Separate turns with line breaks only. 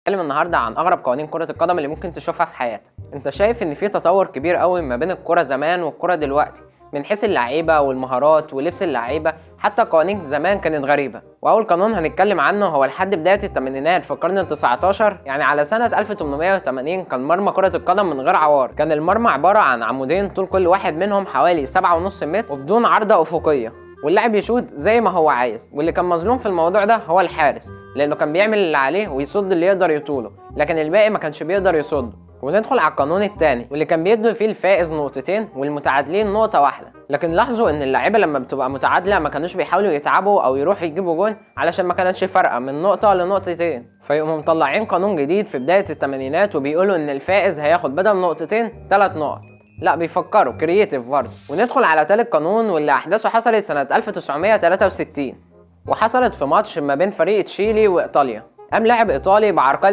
هنتكلم النهارده عن اغرب قوانين كرة القدم اللي ممكن تشوفها في حياتك. انت شايف ان في تطور كبير قوي ما بين الكرة زمان والكرة دلوقتي، من حيث اللعيبة والمهارات ولبس اللعيبة، حتى قوانين زمان كانت غريبة. واول قانون هنتكلم عنه هو لحد بداية الثمانينات في القرن ال19، يعني على سنة 1880 كان مرمى كرة القدم من غير عوارض. كان المرمى عبارة عن عمودين طول كل واحد منهم حوالي 7.5 متر وبدون عارضة افقية، واللاعب يشوط زي ما هو عايز. واللي كان مظلوم في الموضوع ده هو الحارس، لانه كان بيعمل اللي عليه ويصد اللي يقدر يطوله، لكن الباقي ما كانش بيقدر يصده. وندخل على القانون الثاني، واللي كان بيدوا فيه الفائز نقطتين والمتعادلين نقطة واحدة. لكن لاحظوا ان اللعيبة لما بتبقى متعادلة ما كانوش بيحاولوا يتعبوا او يروحوا يجيبوا جون، علشان ما كانتش فارقة من نقطة لنقطتين. فيقوموا مطلعين قانون جديد في بداية الثمانينات وبيقولوا ان الفائز هياخد بدل نقطتين 3 نقط. لا بيفكروا creative برضه. وندخل على ثالث قانون، واللي احداثه حصلت سنة 1963، وحصلت في ماتش ما بين فريق تشيلي وايطاليا. قام لاعب ايطالي بعرقلة